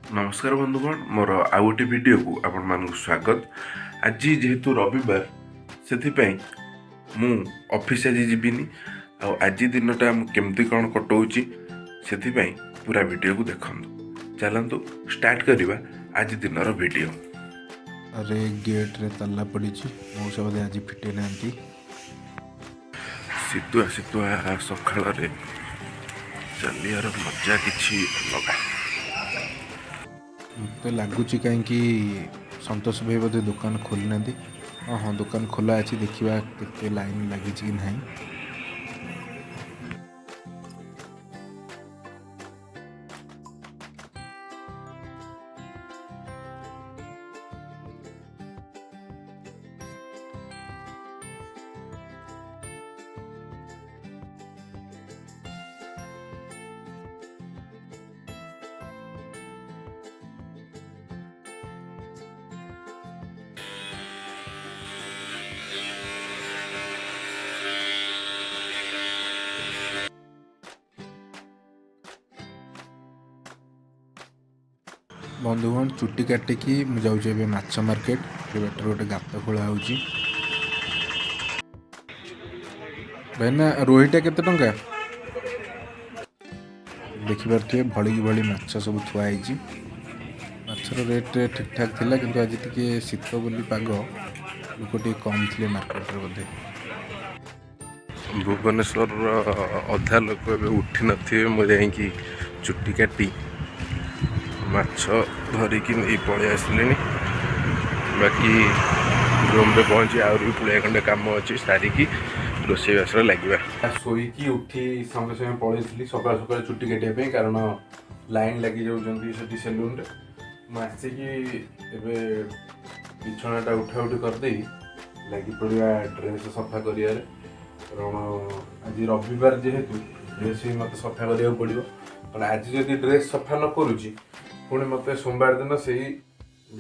ନମସ୍କାର ବନ୍ଧୁଗଣ, ମୋର ଆଉ ଗୋଟେ ଭିଡ଼ିଓକୁ ଆପଣମାନଙ୍କୁ ସ୍ୱାଗତ। ଆଜି ଯେହେତୁ ରବିବାର, ସେଥିପାଇଁ ମୁଁ ଅଫିସ୍ ଆଜି ଯିବିନି। ଆଉ ଆଜି ଦିନଟା ମୁଁ କେମିତି କ'ଣ କଟଉଛି, ସେଥିପାଇଁ ପୁରା ଭିଡ଼ିଓକୁ ଦେଖନ୍ତୁ। ଚାଲନ୍ତୁ ଷ୍ଟାର୍ଟ କରିବା ଆଜି ଦିନର ଭିଡ଼ିଓ। ଆରେ, ଗେଟ୍ରେ ତାଲା ପଡ଼ିଛି। ମଉସା ବୋଧେ ଆଜି ଫିଟେଇ ନାହାନ୍ତି। ଶୀତୁଆ ଶୀତୁଆ ସକାଳରେ ଚାଲିବାର ମଜା କିଛି ଅଲଗା। ମୋତେ ଲାଗୁଛି କାହିଁକି ସନ୍ତୋଷ ଭାଇ ବୋଧେ ଦୋକାନ ଖୋଲିନାହାନ୍ତି। ହଁ, ଦୋକାନ ଖୋଲା ଅଛି। ଦେଖିବା କେତେ ଲାଇନ୍ ଲାଗିଛି କି ନାହିଁ। ବନ୍ଧୁଗଣ, ଚୁଟି କାଟିକି ମୁଁ ଯାଉଛି ଏବେ ମାଛ ମାର୍କେଟ। ଏ ବାଟରେ ଗୋଟେ ଗାତ ଖୋଳା ହେଉଛି। ଭାଇନା, ରୋହିଟା କେତେ ଟଙ୍କା? ଦେଖିପାରୁଥିବେ, ଭଳିକି ଭଳି ମାଛ ସବୁ ଥୁଆ ହେଇଛି। ମାଛର ରେଟ୍ ଠିକ୍ଠାକ୍ ଥିଲା, କିନ୍ତୁ ଆଜି ଟିକେ ଶୀତ ବୋଲି ପାଗ, ଲୋକ ଟିକେ କମ୍ ଥିଲେ ମାର୍କେଟରେ ବୋଧେ। ଭୁବନେଶ୍ୱରର ଅଧା ଲୋକ ଏବେ ଉଠି ନଥିବେ। ମୁଁ ଯାଇକି ଚୁଟି କାଟି ମାଛ ଧରିକି ନେଇ ପଳେଇ ଆସିଲିଣି। ବାକି ରୁମ୍ରେ ପହଞ୍ଚି ଆହୁରି ବି ପୁଳିଆ ଖଣ୍ଡେ କାମ ଅଛି, ସାରିକି ରୋଷେଇବାସରେ ଲାଗିବା। ଶୋଇକି ଉଠି ସଙ୍ଗେ ସଙ୍ଗେ ପଳେଇଥିଲି ସକାଳୁ ସକାଳୁ ଚୁଟି କାଟିବା ପାଇଁ, କାରଣ ଲାଇନ୍ ଲାଗି ଯାଉଛନ୍ତି ସେଠି ସେଲୁନରେ। ମୁଁ ଆସିକି ଏବେ ବିଛଣାଟା ଉଠା ଉଠି କରିଦେଇ ଲାଗି ପଡ଼ିବା ଡ୍ରେସ୍ ସଫା କରିବାରେ, କାରଣ ଆଜି ରବିବାର ଯେହେତୁ ଡ୍ରେସ୍ ବି ମୋତେ ସଫା କରିବାକୁ ପଡ଼ିବ। କାରଣ ଆଜି ଯଦି ଡ୍ରେସ୍ ସଫା ନ କରୁଛି, ପୁଣି ମୋତେ ସୋମବାର ଦିନ ସେଇ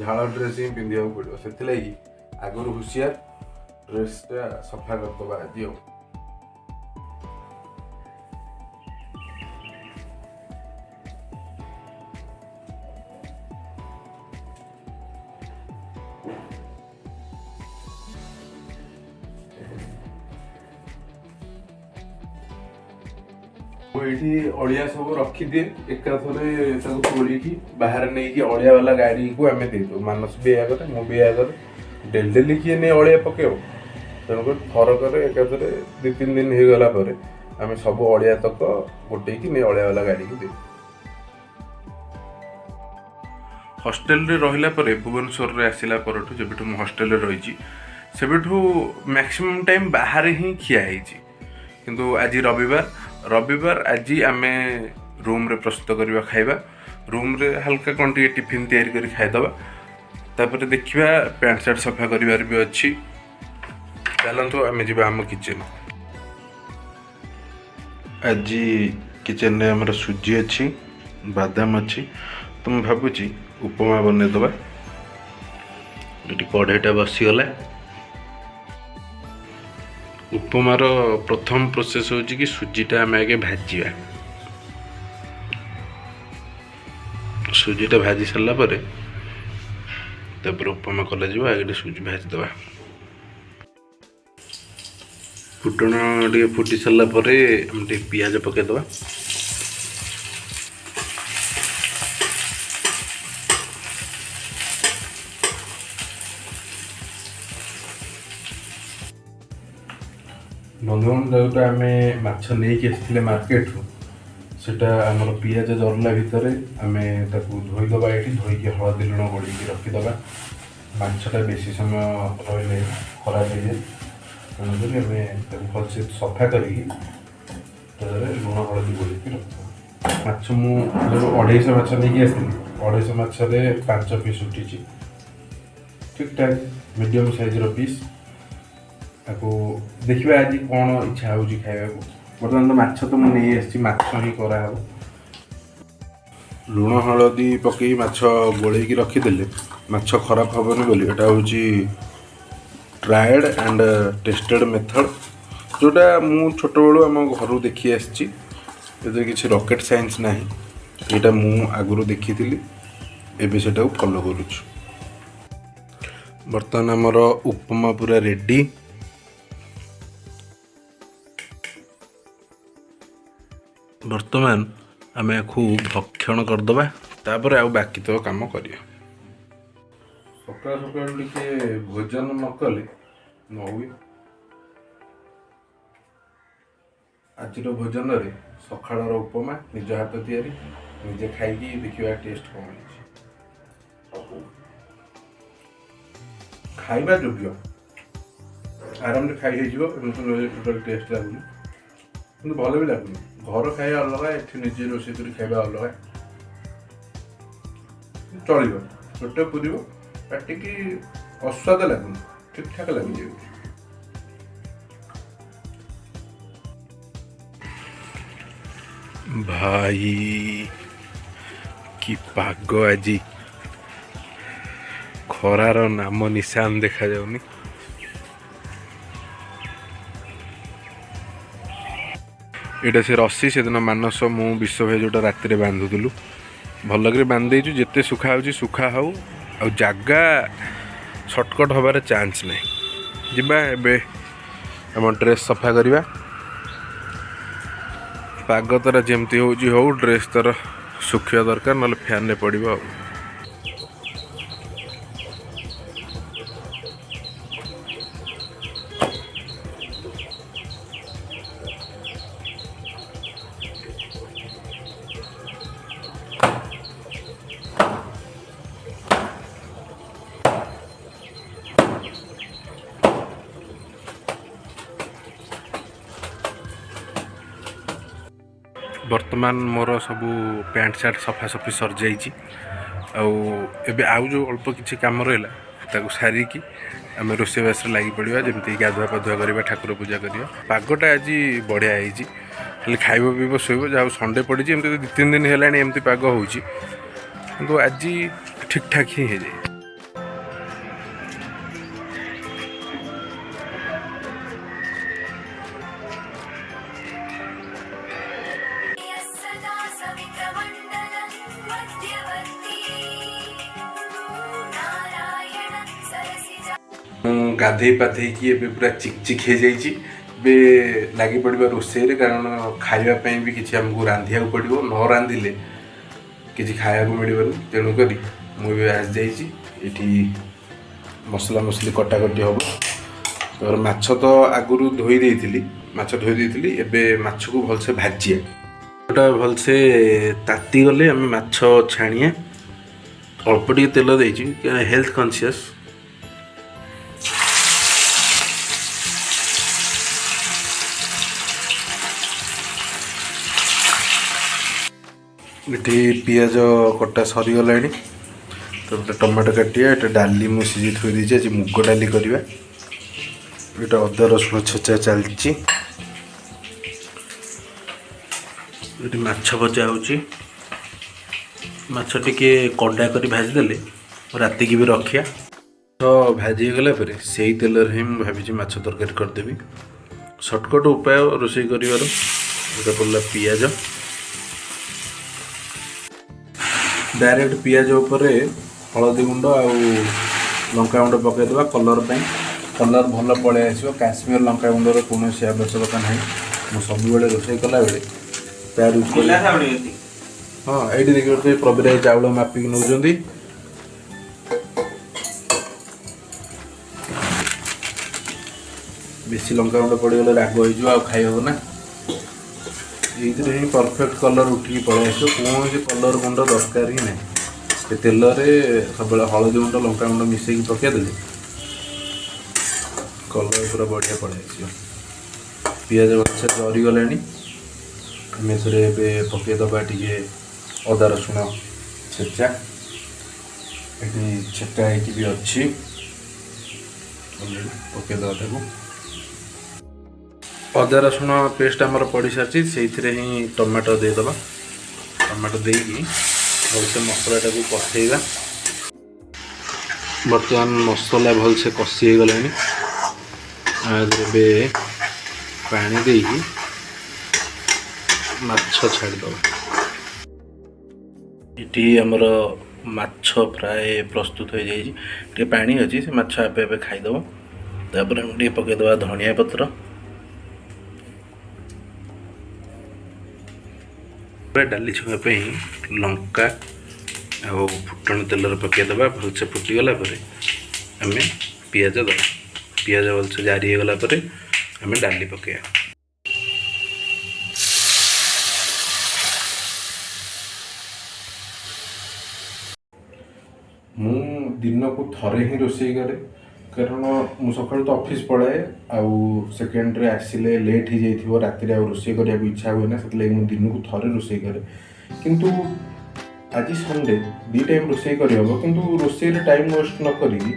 ଝାଳ ଡ୍ରେସ୍ ହିଁ ପିନ୍ଧିବାକୁ ପଡ଼ିବ। ସେଥିଲାଗି ଆଗରୁ ହୁସିଆର ଡ୍ରେସ୍ଟା ସଫା କରିଦେବା ଆଜି। ଆଉ ମୁଁ ଏଇଠି ଅଳିଆ ସବୁ ରଖିଦିଏ, ଏକାଥରେ ତାକୁ ତୋଳିକି ବାହାରେ ନେଇକି ଅଳିଆ ବାଲା ଗାଡ଼ିକୁ ଆମେ ଦେଇଦେଉ। ମାନସ ବି ଏୟା କରେ, ମୁଁ ବି ଏୟା କରେ। ଡେଲି ଡେଲି କିଏ ନେଇ ଅଳିଆ ପକେଇବ? ତେଣୁକରି ଥରକରେ ଏକାଥରେ 2-3 ଦିନ ହେଇଗଲା ପରେ ଆମେ ସବୁ ଅଳିଆ ତକ ଗୋଟେଇକି ନେଇ ଅଳିଆ ବାଲା ଗାଡ଼ିକୁ ଦେଉ। ହଷ୍ଟେଲରେ ରହିଲା ପରେ, ଭୁବନେଶ୍ୱରରେ ଆସିଲା ପରଠୁ, ଯେବେଠୁ ମୁଁ ହଷ୍ଟେଲରେ ରହିଛି, ସେବେଠୁ ମ୍ୟାକ୍ସିମମ୍ ଟାଇମ୍ ବାହାରେ ହିଁ ଖିଆ ହେଇଛି। କିନ୍ତୁ ଆଜି ରବିବାର। ରବିବାର ଆଜି ଆମେ ରୁମ୍ରେ ପ୍ରସ୍ତୁତ କରିବା ଖାଇବା। ରୁମ୍ରେ ହାଲକା କ'ଣ ଟିକେ ଟିଫିନ୍ ତିଆରି କରି ଖାଇଦେବା। ତାପରେ ଦେଖିବା, ପ୍ୟାଣ୍ଟ ସାର୍ଟ ସଫା କରିବାର ବି ଅଛି। ଚାଲନ୍ତୁ, ଆମେ ଯିବା ଆମ କିଚେନ୍। ଆଜି କିଚେନ୍ରେ ଆମର ସୁଜି ଅଛି, ବାଦାମ ଅଛି, ତ ମୁଁ ଭାବୁଛି ଉପମା ବନେଇଦେବା। ଏଠି କଢ଼େଇଟା ବସିଗଲା। ଉପମାର ପ୍ରଥମ ପ୍ରୋସେସ୍ ହେଉଛି କି ସୁଜିଟା ଆମେ ଆଗେ ଭାଜିବା। ସୁଜିଟା ଭାଜି ସାରିଲା ପରେ ତାପରେ ଉପମା କରାଯିବ। ଆଗେ ଟିକେ ସୁଜି ଭାଜିଦେବା। ଫୁଟଣ ଟିକେ ଫୁଟି ସାରିଲା ପରେ ଆମେ ଟିକେ ପିଆଜ ପକାଇଦେବା। ବନ୍ଧୁଗଣ, ଯେଉଁଟା ଆମେ ମାଛ ନେଇକି ଆସିଥିଲେ ମାର୍କେଟରୁ, ସେଟା ଆମର ପିଆଜ ଜରିଲା ଭିତରେ ଆମେ ତାକୁ ଧୋଇଦେବା। ଏଇଠି ଧୋଇକି ହଳଦୀ ଲୁଣ ଗୋଳେଇକି ରଖିଦେବା। ମାଛଟା ବେଶୀ ସମୟ ରହିଲେ ଖରାପ ହେଇଯାଏ। ତେଣୁକରି ଆମେ ତାକୁ ଭଲସେ ସଫା କରିକି ତା ଦେହରେ ଲୁଣ ହଳଦୀ ଗୋଳେଇକି ରଖିଦେବା। ମାଛ ମୁଁ ଯେଉଁ 250 ମାଛ ନେଇକି ଆସିଥିଲି, 250 ମାଛରେ ପାଞ୍ଚ ପିସ୍ ଉଠିଛି, ଠିକ୍ଠାକ୍ ମିଡ଼ିୟମ୍ ସାଇଜ୍ର ପିସ୍। ତାକୁ ଦେଖିବା ଆଜି କ'ଣ ଇଚ୍ଛା ହେଉଛି ଖାଇବାକୁ। ବର୍ତ୍ତମାନ ତ ମାଛ ତ ମୁଁ ନେଇ ଆସିଛି, ମାଛ ହିଁ କରାହେବ। ଲୁଣ ହଳଦୀ ପକେଇ ମାଛ ଗୋଳେଇକି ରଖିଦେଲେ ମାଛ ଖରାପ ହେବନି ବୋଲି ଏଇଟା ହେଉଛି ଟ୍ରାଏଡ଼୍ ଆଣ୍ଡ ଟେଷ୍ଟେଡ଼୍ ମେଥଡ଼, ଯେଉଁଟା ମୁଁ ଛୋଟବେଳୁ ଆମ ଘରୁ ଦେଖି ଆସିଛି। ଏଥିରେ କିଛି ରକେଟ୍ ସାଇନ୍ସ ନାହିଁ। ଏଇଟା ମୁଁ ଆଗରୁ ଦେଖିଥିଲି। ଏବେ ସେଟାକୁ ଫଲୋ କରୁଛୁ। ବର୍ତ୍ତମାନ ଆମର ଉପମା ପୁରା ରେଡ଼ି। ବର୍ତ୍ତମାନ ଆମେ ୟାକୁ ଭକ୍ଷଣ କରିଦେବା, ତାପରେ ଆଉ ବାକି ତକ କାମ କରିବା। ସକାଳୁ ସକାଳୁ ଟିକେ ଭୋଜନ ନ କଲେ ନ ହୁଏ। ଆଜିର ଭୋଜନରେ ସକାଳର ଉପମା, ନିଜ ହାତ ତିଆରି, ନିଜେ ଖାଇକି ଦେଖିବା ଟେଷ୍ଟ କ'ଣ ହେଇଛି। ଖାଇବା ଯୋଗ୍ୟ, ଆରାମରେ ଖାଇ ହେଇଯିବ। ଏମିତି ଟୋଟାଲ୍ ଟେଷ୍ଟ ଲାଗୁନି, କିନ୍ତୁ ଭଲ ବି ଲାଗୁନି। ଘର ଖାଇବା ଅଲଗା, ଏଠି ନିଜେ ରୋଷେଇ କରି ଖାଇବା ଅଲଗା। ଚଳିବ, ପେଟ ପୁରିବ, ପାଟିକି ଅସ୍ୱାଦ ଲାଗୁନି, ଠିକ୍ ଠାକ୍ ଲାଗିଯାଉଛି। ଭାଇ, କି ପାଗ ଆଜି! ଖରାର ନାମ ନିଶାନ ଦେଖାଯାଉନି। ଏଇଟା ସେ ରସି, ସେଦିନ ମାନସ, ମୁଁ, ବିଶ୍ୱ ଭାଇ ଯେଉଁଟା ରାତିରେ ବାନ୍ଧୁଥିଲୁ, ଭଲ କରି ବାନ୍ଧି ଦେଇଛୁ। ଯେତେ ଶୁଖା ହେଉଛି ଶୁଖା ହଉ, ଆଉ ଜାଗା ସର୍ଟକଟ୍ ହେବାର ଚାନ୍ସ ନାହିଁ। ଯିବା ଏବେ ଆମ ଡ୍ରେସ୍ ସଫା କରିବା। ପାଗ ତାର ଯେମିତି ହେଉଛି ହଉ, ଡ୍ରେସ୍ ତାର ଶୁଖିବା ଦରକାର, ନହେଲେ ଫ୍ୟାନ୍ରେ ପଡ଼ିବ। ଆଉ ବର୍ତ୍ତମାନ ମୋର ସବୁ ପ୍ୟାଣ୍ଟ ସାର୍ଟ ସଫାସଫି ସରିଯାଇଛି। ଆଉ ଏବେ ଆଉ ଯେଉଁ ଅଳ୍ପ କିଛି କାମ ରହିଲା, ତାକୁ ସାରିକି ଆମେ ରୋଷେଇବାସରେ ଲାଗି ପଡ଼ିବା, ଯେମିତି ଗାଧୁଆ ପାଧୁଆ କରିବା, ଠାକୁର ପୂଜା କରିବା। ପାଗଟା ଆଜି ବଢ଼ିଆ ହେଇଛି, ଖାଲି ଖାଇବ, ପିଇବ, ଶୋଇବ। ଯାହା ସଣ୍ଡେ ପଡ଼ିଛି, ଏମିତି 2-3 ଦିନ ହେଲାଣି ଏମିତି ପାଗ ହେଉଛି, କିନ୍ତୁ ଆଜି ଠିକ୍ଠାକ୍ ହିଁ ହେଇଯାଇଛି। सदा सवित्रमण्डल मध्यवर्ती नारायण सरसिजा। ମୁଁ ଗାଧେଇ ପାଧେଇକି ଏବେ ପୁରା ଚିକ୍ ଚିକ୍ ହେଇଯାଇଛି। ଏବେ ଲାଗି ପଡ଼ିବା ରୋଷେଇରେ, କାରଣ ଖାଇବା ପାଇଁ ବି କିଛି ଆମକୁ ରାନ୍ଧିବାକୁ ପଡ଼ିବ। ନ ରାନ୍ଧିଲେ କିଛି ଖାଇବାକୁ ମିଳିବନି। ତେଣୁକରି ମୁଁ ଏବେ ଆସିଯାଇଛି ଏଠି, ମସଲା ମସଲି କଟାକଟି ହେବ। ତାପରେ ମାଛ ତ ଆଗରୁ ଧୋଇ ଦେଇଥିଲି, ମାଛ ଧୋଇ ଦେଇଥିଲି। ଏବେ ମାଛକୁ ଭଲସେ ଭାଜିବା। ଏଟା ଭଲସେ ତାତିଗଲେ ଆମେ ମାଛ ଛାଣିବା। ଅଳ୍ପ ଟିକେ ତେଲ ଦେଇଛି, ହେଲ୍ଥ କନସିୟସ୍। ଏଠି ପିଆଜ କଟା ସରିଗଲାଣି, ତାପରେ ଟମାଟୋ କାଟିବା। ଏଟା ଡାଲି ମୁଁ ସିଝେଇ ଥୋଇ ଦେଇଛି, ଆଜି ମୁଗ ଡାଲି କରିବା। ଏଇଟା ଅଦା ରସୁଣ ଛେଚା ଚାଲିଛି। ଏଠି ମାଛ ଭଜା ହେଉଛି। ମାଛ ଟିକେ କଡ଼ା କରି ଭାଜିଦେଲେ ରାତିକି ବି ରଖିବା। ମାଛ ଭାଜି ହେଇଗଲା ପରେ ସେଇ ତେଲରେ ହିଁ ମୁଁ ଭାବିଛି ମାଛ ତରକାରୀ କରିଦେବି। ସର୍ଟକଟ୍ ଉପାୟ ରୋଷେଇ କରିବାର। ଏଇଟା ପଡ଼ିଲା ପିଆଜ। ଡାଇରେକ୍ଟ ପିଆଜ ଉପରେ ହଳଦୀ ଗୁଣ୍ଡ ଆଉ ଲଙ୍କା ଗୁଣ୍ଡ ପକାଇଦେବା କଲର୍ ପାଇଁ। କଲର୍ ଭଲ ପଳେଇ ଆସିବ। କାଶ୍ମୀର ଲଙ୍କା ଗୁଣ୍ଡର କୌଣସି ଆବଶ୍ୟକତା ନାହିଁ। ମୁଁ ସବୁବେଳେ ରୋଷେଇ କଲାବେଳେ ତାର ଉପରେ। ହଁ, ଏଇଠି ଦେଖିପାରୁଥିବେ, ପ୍ରବୀର ଭାଇ ଚାଉଳ ମାପିକି ନେଉଛନ୍ତି। ବେଶୀ ଲଙ୍କା ଗୁଣ୍ଡ ପଡ଼ିଗଲେ ରାଗ ହେଇଯିବ, ଆଉ ଖାଇ ହେବ ନା। ଏଇଥିରେ ହିଁ ପରଫେକ୍ଟ କଲର୍ ଉଠିକି ପଳେଇ ଆସିବ। କୌଣସି କଲର୍ ଗୁଣ୍ଡ ଦରକାର ହିଁ ନାହିଁ। ସେ ତେଲରେ ସବୁବେଳେ ହଳଦୀ ଗୁଣ୍ଡ, ଲଙ୍କା ଗୁଣ୍ଡ ମିଶେଇକି ପକାଇଦେଲେ କଲର୍ ପୁରା ବଢ଼ିଆ ପଳେଇ ଆସିବ। ପିଆଜ ଭଲସେ ଜରିଗଲାଣି। ଆମେ ଏଥିରେ ଏବେ ପକାଇଦେବା ଟିକେ ଅଦା ରସୁଣ ଛେଚା। ଏଠି ଛେଚା ହେଇକି ବି ଅଛି ଅଲରେଡ଼ି, ପକାଇଦେବା ତାକୁ। ଅଦା ରସୁଣ ପେଷ୍ଟ ଆମର ପଡ଼ିସାରିଛି, ସେଇଥିରେ ହିଁ ଟମାଟୋ ଦେଇଦେବା। ଟମାଟୋ ଦେଇକି ଭଲସେ ମସଲାଟାକୁ କଷେଇବା। ବର୍ତ୍ତମାନ ମସଲା ଭଲସେ କଷି ହେଇଗଲାଣି। ଏବେ ପାଣି ଦେଇକି ମାଛ ଛାଡ଼ିଦେବା। ଏଠି ଆମର ମାଛ ଫ୍ରାଏ ପ୍ରସ୍ତୁତ ହୋଇଯାଇଛି। ଟିକେ ପାଣି ଅଛି, ସେ ମାଛ ଆପେ ଆପେ ଖାଇଦେବ। ତାପରେ ଆମେ ଟିକେ ପକାଇଦେବା ଧନିଆ ପତ୍ର। ଡାଲି ଛୁଙ୍କା ପାଇଁ ଲଙ୍କା ଆଉ ଫୁଟଣ ତେଲରେ ପକାଇଦେବା। ଭଲସେ ଫୁଟିଗଲା ପରେ ଆମେ ପିଆଜ ଦେବା। ପିଆଜ ଭଲସେ ଜାରି ହେଇଗଲା ପରେ ଆମେ ଡାଲି ପକାଇବା। ମୁଁ ଦିନକୁ ଥରେ ହିଁ ରୋଷେଇ କରେ, କାରଣ ମୁଁ ସକାଳୁ ତ ଅଫିସ୍ ପଳାଏ ଆଉ ସେକେଣ୍ଡରେ ଆସିଲେ ଲେଟ୍ ହେଇଯାଇଥିବ, ରାତିରେ ଆଉ ରୋଷେଇ କରିବାକୁ ଇଚ୍ଛା ହୁଏ ନା। ସେଥିଲାଗି ମୁଁ ଦିନକୁ ଥରେ ରୋଷେଇ କରେ। କିନ୍ତୁ ଆଜି ସଣ୍ଡେ, 2 ଟାଇମ୍ ରୋଷେଇ କରିହେବ, କିନ୍ତୁ ରୋଷେଇରେ ଟାଇମ୍ ୱେଷ୍ଟ ନ କରିକି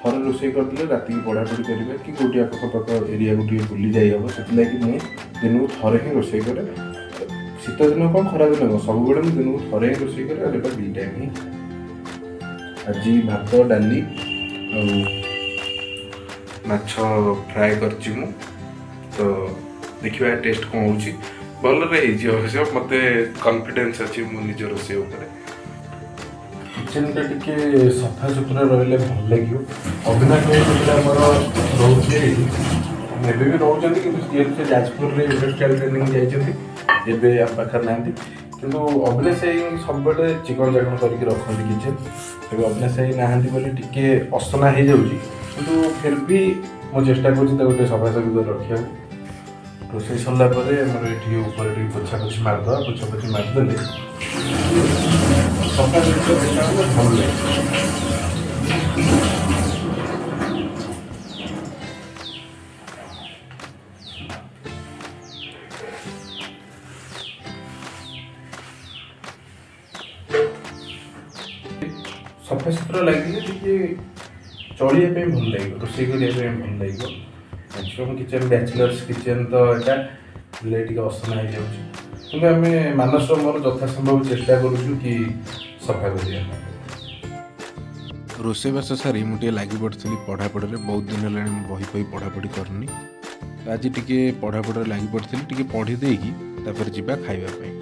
ଥରେ ରୋଷେଇ କରିଦେଲେ ରାତିକି ପଢ଼ାପଢ଼ି କରିବା କି କେଉଁଠି ଆଖପାଖ ଏରିଆକୁ ଟିକେ ବୁଲି ଯାଇହେବ। ସେଥିଲାଗି ମୁଁ ଦିନକୁ ଥରେ ହିଁ ରୋଷେଇ କରେ। ଶୀତ ଦିନ କ'ଣ, ଖରା ଦିନ କ'ଣ, ସବୁବେଳେ ମୁଁ ଦିନକୁ ଥରେ ହିଁ ରୋଷେଇ କରେ ଆଉ ସେଇଟା 2 ଟାଇମ୍ ହିଁ। ଆଜି ଭାତ, ଡାଲି ଆଉ ମାଛ ଫ୍ରାଏ କରିଛି ମୁଁ। ତ ଦେଖିବା ଟେଷ୍ଟ କ'ଣ ହେଉଛି। ଭଲରେ ହେଇଛି ଅବଶ୍ୟ, ମୋତେ କନଫିଡେନ୍ସ ଅଛି ମୋ ନିଜ ରୋଷେଇ ଉପରେ। କିଚେନଟା ଟିକେ ସଫାସୁତୁରା ରହିଲେ ଭଲ ଲାଗିବ। ଅବିନାଶ ଭାଇ ଯେତେବେଳେ ଆମର ରହୁଥିଲେ ଏଇଠି, ଏବେ ବି ରହୁଛନ୍ତି, କିନ୍ତୁ ଯେହେତୁ ସେ ଯାଜପୁରରେ ଇଣ୍ଡଷ୍ଟ୍ରିଆଲ ଟ୍ରେନିଂ ଯାଇଛନ୍ତି, ଏବେ ଆମ ପାଖରେ ନାହାନ୍ତି। କିନ୍ତୁ ଅବିନାଶ ଭାଇ ସବୁବେଳେ ଚିକଣ ଚାକଣ କରିକି ରଖନ୍ତି କିଚେନ। ଏବେ ଅବିନାଶ ଭାଇ ନାହାନ୍ତି ବୋଲି ଟିକେ ଅସନା ହେଇଯାଉଛି, କିନ୍ତୁ ଫିର୍ ବି ମୁଁ ଚେଷ୍ଟା କରୁଛି ତାକୁ ଟିକେ ସଫାସଫି କରି ରଖିବାକୁ। ରୋଷେଇ ସରିଲା ପରେ ଆମର ଏଠି ଉପରେ ଟିକେ ପୋଛାପୋଛି ମାରିଦେବା। ପୋଛାପୋଛି ମାରିଦେଲେ ସଫା ଜିନିଷ ଦେଖିବାକୁ ଭଲ ଲାଗେ। ସଫାସୁତୁରା ଲାଗିଲେ ଟିକେ ଚଳିବା ପାଇଁ ଭଲ ଲାଗିବ, ରୋଷେଇ କରିବା ପାଇଁ ଭଲ ଲାଗିବ। ମ୍ୟାକ୍ସିମମ୍ କିଚେନ୍, ବ୍ୟାଚଲର୍ସ କିଚେନ୍ ତ ଏଇଟା ହେଲେ ଟିକେ ଅସନା ହେଇଯାଉଛି, କିନ୍ତୁ ଆମେ ମାନସର ମୋର ଯଥାସମ୍ଭବ ଚେଷ୍ଟା କରୁଛୁ କି ସଫା କରିବା ପାଇଁ। ରୋଷେଇବାସ ସାରି ମୁଁ ଟିକେ ଲାଗି ପଡ଼ିଥିଲି ପଢ଼ାପଢ଼ିରେ। ବହୁତ ଦିନ ହେଲାଣି ମୁଁ ବହି ଫହି ପଢ଼ାପଢ଼ି କରିନି, ତ ଆଜି ଟିକେ ପଢ଼ାପଢ଼ିରେ ଲାଗି ପଡ଼ିଥିଲି। ଟିକେ ପଢ଼ି ଦେଇକି ତାପରେ ଯିବା ଖାଇବା ପାଇଁ।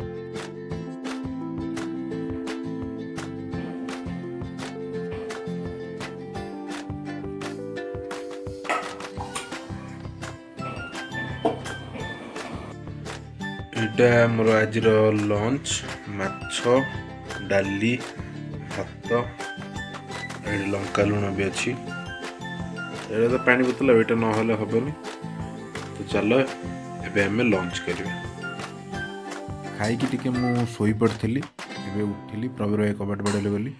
ଏଇଟା ମୋର ଆଜିର ଲଞ୍ଚ: ମାଛ, ଡାଲି, ଭାତ। ଏଇଠି ଲଙ୍କା ଲୁଣ ବି ଅଛି। ଏଇଟା ତ ପାଣି ବୋତଲ, ଏଇଟା ନହେଲେ ହେବନି। ତ ଚାଲ, ଏବେ ଆମେ ଲଞ୍ଚ କରିବା। ଖାଇକି ଟିକେ ମୁଁ ଶୋଇପଡ଼ିଥିଲି। ଏବେ ଉଠିଲି, ପ୍ରବୀର ଭାଇ କବାଟ ବାଡ଼େଇଲେ ବୋଲି।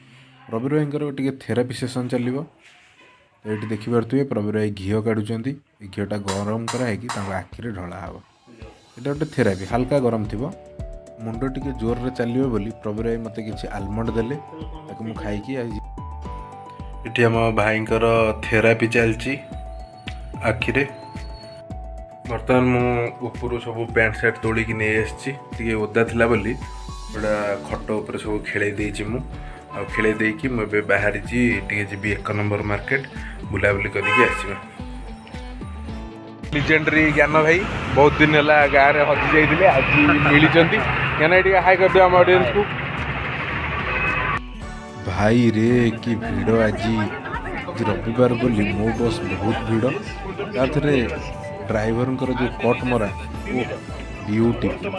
ପ୍ରବୀର ଭାଇଙ୍କର ଟିକେ ଥେରାପି ସେସନ୍ ଚାଲିବ। ତ ଏଇଠି ଦେଖିପାରୁଥିବେ, ପ୍ରବୀର ଭାଇ ଘିଅ କାଢ଼ୁଛନ୍ତି। ଏ ଘିଅଟା ଗରମ କରାହେଇକି ତାଙ୍କ ଆଖିରେ ଢଳା ହେବ। ଏଇଟା ଗୋଟେ ଥେରାପି, ହାଲକା ଗରମ ଥିବ। ମୁଣ୍ଡ ଟିକେ ଜୋରରେ ଚାଲିବ ବୋଲି ପ୍ରବୀର ଭାଇ ମୋତେ କିଛି ଆଲମଣ୍ଡ ଦେଲେ। ତାକୁ ମୁଁ ଖାଇକି ଆଜି ଏଠି ଆମ ଭାଇଙ୍କର ଥେରାପି ଚାଲିଛି ଆଖିରେ। ବର୍ତ୍ତମାନ ମୁଁ ଉପରୁ ସବୁ ପ୍ୟାଣ୍ଟ ସାର୍ଟ ତୋଳିକି ନେଇ ଆସିଛି। ଟିକେ ଓଦା ଥିଲା ବୋଲି ଗୋଟା ଖଟ ଉପରେ ସବୁ ଖେଳେଇ ଦେଇଛି ମୁଁ। ଆଉ ଖେଳେଇ ଦେଇକି ମୁଁ ଏବେ ବାହାରିଛି, ଟିକେ ଯିବି 1 ନମ୍ବର ମାର୍କେଟ, ବୁଲାବୁଲି କରିକି ଆସିବା। ଲିଜେଣ୍ଡାରୀ ଜ୍ଞାନ ଭାଇ ବହୁତ ଦିନ ହେଲା ଗାଁରେ ହଜି ଯାଇଥିଲେ, ଆଜି ମିଳିଛନ୍ତି। ଜ୍ଞାନ ଭାଇ, ଟିକେ ହାଇ କରିଦିଅ ଆମ ଅଡ଼ିଏନ୍ସକୁ। ଭାଇ ରେ, କି ଭିଡ଼ ଆଜି! ଆଜି ରବିବାର ବୋଲି ମୋ ବସ୍ ବହୁତ ଭିଡ଼। ତା ଦେହରେ ଡ୍ରାଇଭରଙ୍କର ଯେଉଁ କଟ୍ ମରା ଓ ବିୟୁଟିଫୁଲ୍!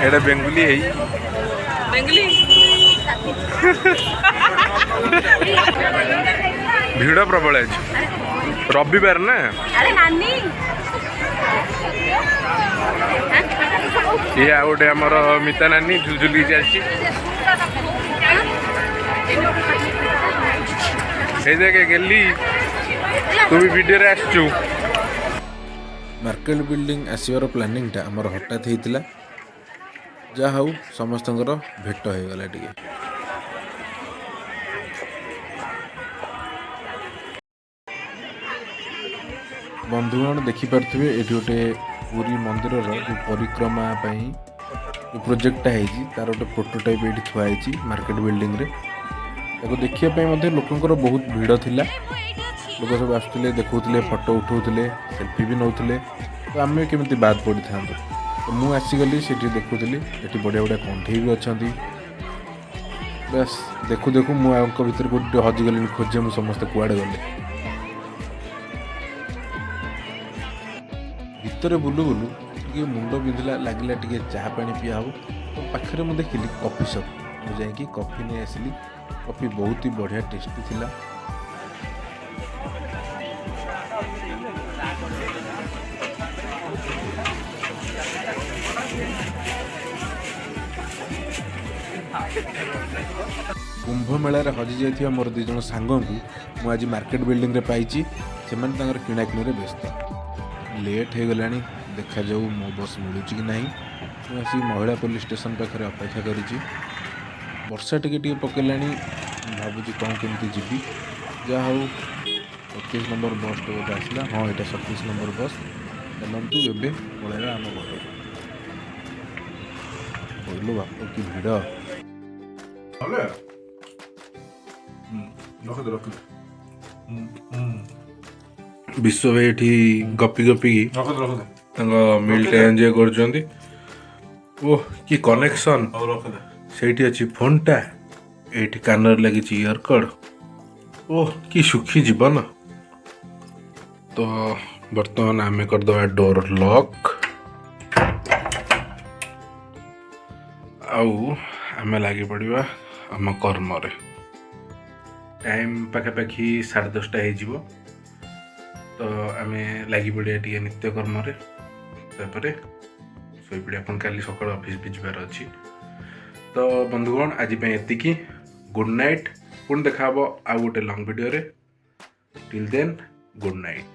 ଏଇଟା ବେଙ୍ଗୁଲି ହେଇ। ବେଙ୍ଗଲି। ଭିଡ଼ ପ୍ରବଳ ଅଛି, ରବିବାର ନା। ଆରେ ନାନୀ। ଇଏ ଆଉ ଗୋଟେ ଆମର ମିତା ନାନୀ ଝୁଲଝୁଲିକି ଚାଲିଛି। ଏଇ ଦେଖେ ଗେଲି, ତୁ ବି ଭିଡ଼ିଓରେ ଆସିଛୁ। ମାର୍କେଟ ବିଲ୍ଡିଂ ଆସିବାର ପ୍ଲାନିଂଟା ଆମର ହଠାତ୍ ହେଇଥିଲା। ଯାହା ହଉ, ସମସ୍ତଙ୍କର ଭେଟ ହେଇଗଲା ଟିକେ। ବନ୍ଧୁଗଣ, ଦେଖିପାରୁଥିବେ, ଏଠି ଗୋଟେ ପୁରୀ ମନ୍ଦିରର ଯେଉଁ ପରିକ୍ରମା ପାଇଁ ଯେଉଁ ପ୍ରୋଜେକ୍ଟଟା ହେଇଛି, ତାର ଗୋଟେ ପ୍ରୋଟୋଟାଇପ୍ ଏଇଠି ଥୁଆ ହେଇଛି ମାର୍କେଟ ବିଲ୍ଡିଂରେ। ତାକୁ ଦେଖିବା ପାଇଁ ମଧ୍ୟ ଲୋକଙ୍କର ବହୁତ ଭିଡ଼ ଥିଲା। ଲୋକ ସବୁ ଆସୁଥିଲେ, ଦେଖୁଥିଲେ, ଫଟୋ ଉଠାଉଥିଲେ, ସେଲ୍ଫି ବି ନେଉଥିଲେ। ତ ଆମେ କେମିତି ବାଦ ପଡ଼ିଥାନ୍ତୁ? ତ ମୁଁ ଆସିଗଲି, ସେଠି ଦେଖୁଥିଲି। ଏଠି ବଢ଼ିଆ ବଢ଼ିଆ କଣ୍ଢେଇ ବି ଅଛନ୍ତି। ବାସ୍, ଦେଖୁ ଦେଖୁ ମୁଁ ୟାଙ୍କ ଭିତରେ କୋଉଠି ଟିକେ ହଜିଗଲିଣି। ଖୋଜେ ମୁଁ, ସମସ୍ତେ କୁଆଡ଼େ ଗଲେ? ଭିତରେ ବୁଲୁ ବୁଲୁ ଟିକେ ମୁଣ୍ଡ ବିନ୍ଧିଲା, ଲାଗିଲା ଟିକେ ଚାହା ପାଣି ପିଆ ହେବ। ତ ପାଖରେ ମୁଁ ଦେଖିଲି କଫି ସପ୍। ମୁଁ ଯାଇକି କଫି ନେଇ ଆସିଲି। କଫି ବହୁତ ହି ବଢ଼ିଆ ଟେଷ୍ଟି ଥିଲା। କୁମ୍ଭମେଳାରେ ହଜିଯାଇଥିବା ମୋର ଦୁଇ ଜଣ ସାଙ୍ଗଙ୍କୁ ମୁଁ ଆଜି ମାର୍କେଟ ବିଲ୍ଡିଂରେ ପାଇଛି। ସେମାନେ ତାଙ୍କର କିଣାକିଣିରେ ବ୍ୟସ୍ତ। ଲେଟ୍ ହେଇଗଲାଣି, ଦେଖାଯାଉ ମୋ ବସ୍ ମିଳୁଛି କି ନାହିଁ। ମୁଁ ଆସି ମହିଳା ପୋଲିସ ଷ୍ଟେସନ ପାଖରେ ଅପେକ୍ଷା କରିଛି। ବର୍ଷା ଟିକେ ଟିକେ ପକେଇଲାଣି। ଭାବୁଛି କ'ଣ କେମିତି ଯିବି। ଯାହା ହଉ, 27 ନମ୍ବର ବସ୍ଟେ ବୋଧେ ଆସିଲା। ହଁ, ଏଇଟା 27 ନମ୍ବର ବସ୍। ଚାଲନ୍ତୁ, ଏବେ ପଳେଇବା ଆମ ଘରକୁ। କହିଲୁ ବାପ, କି ଭିଡ଼! ହେଲେ ରଖିଦେ, ରଖିଦେ। ବିଶ୍ୱ ଭାଇ ଏଠି ଗପି ଗପିକି ରଖିଦେ, ରଖିଦେ। ତାଙ୍କ ମିଲ୍ଟା ଏନ୍ଜୟ କରୁଛନ୍ତି। ଓହ, କି କନେକ୍ସନ୍! ହଉ, ରଖିଦେ। ସେଇଠି ଅଛି ଫୋନ୍ଟା, ଏଇଠି କାନରେ ଲାଗିଛି ଇୟରକଡ଼। ଓହ, କି ସୁଖୀ ଜୀବନ! ତ ବର୍ତ୍ତମାନ ଆମେ କରିଦେବା ଡୋର୍ ଲକ୍ ଆଉ ଆମେ ଲାଗି ପଡ଼ିବା ଆମ କର୍ମରେ। ଟାଇମ୍ ପାଖାପାଖି 10:30 ହେଇଯିବ। ତ ଆମେ ଲାଗି ପଡ଼ିବା ଟିକେ ନିତ୍ୟକର୍ମରେ, ତାପରେ ଶୋଇପଡ଼ିବା। ପୁଣି କାଲି ସକାଳୁ ଅଫିସ୍ ବି ଯିବାର ଅଛି। ତ ବନ୍ଧୁଗଣ, ଆଜି ପାଇଁ ଏତିକି। Good night. ପୁଣି ଦେଖା ହେବ ଆଉ ଗୋଟେ ଲଙ୍ଗ୍ ଭିଡ଼ିଓରେ। Till then, good night.